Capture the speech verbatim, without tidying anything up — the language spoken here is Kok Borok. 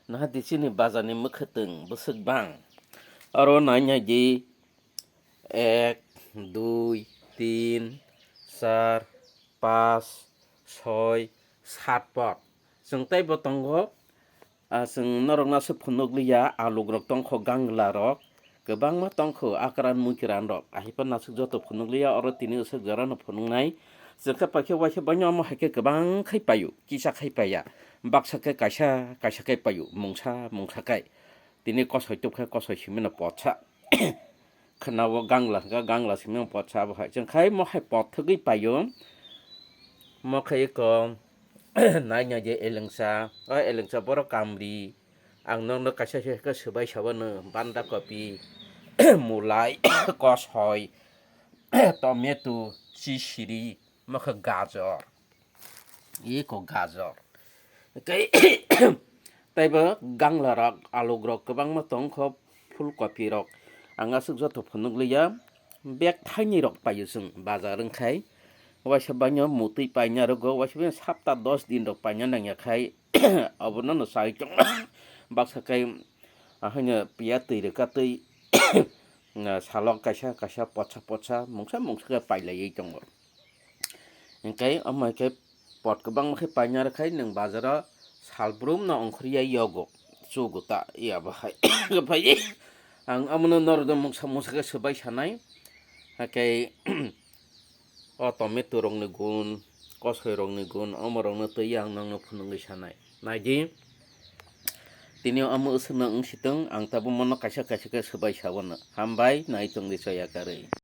Naha di chini bazar ni mwkhwtwng bwswk bang. Aro nai nai di ek, dui, tin, char, pas, soi, sat pot. Chwng teibo tongo. Ah, chwng norok no se phunuk liya, aluk rok tongkho, gangla rok. Kwbangma tongkho akran muikran rok. Ahaiphano aswk joto phunuk liya, oro tini aswk jora no phunuknai. Chwngkhe paikhe waisa baino omo haikhe kwbang khai paio, kisa khai paiya. Baksa khe kaisa, kaisa khai paio, mungsa, mungsa khai. Tini kosoi tubkhe kosoi simino potsa. Khwnao gangla hwnkha, gangla simino potsa abo hai. Chwngkhai mo hai pot thwgwi paio. Mo khai ko nai nai je elengsa, o elengsa borok kamri. Ang nokno kaisa se khe swbai sabo no banda kopi, mulai, kosoi, tomato, sisiri, mokhe gajor, iko gajor. Tei, teibo gangla rok, aluk rok kwbangma tongkho, phul kopi rok. Ang aswk joto phunuk liya, bag thaini rok paio chwng bazar wngkhai. Waisa baino mutwi paina rwgo, waisa baino sapta dos din rok paina nangya khai. Obono no sai tong baksa kai, ahoino piya twi rwka twi, na, salok kaisa kaisa potsa potsa mungsa mungsa khe pailaiwi tongo. Hinkhe omo hai khe pot kwbangma khe paina rwkhai nwng bazaro salbrum no ongkhorya yogo, chugo ta ya bahai phai. Ang omono norokno mungsa mungsa khe swbai sanai, hakhe o tomato rokni gun, kosoi rokni gun, omo rokno twi ang nokno phunugwi sanai. Naidi, tini omo aswkno wng sitwng, ang tabuk mono kaisa kaisa khe swbai sabono. Hambai, nai tongdi choya karwi.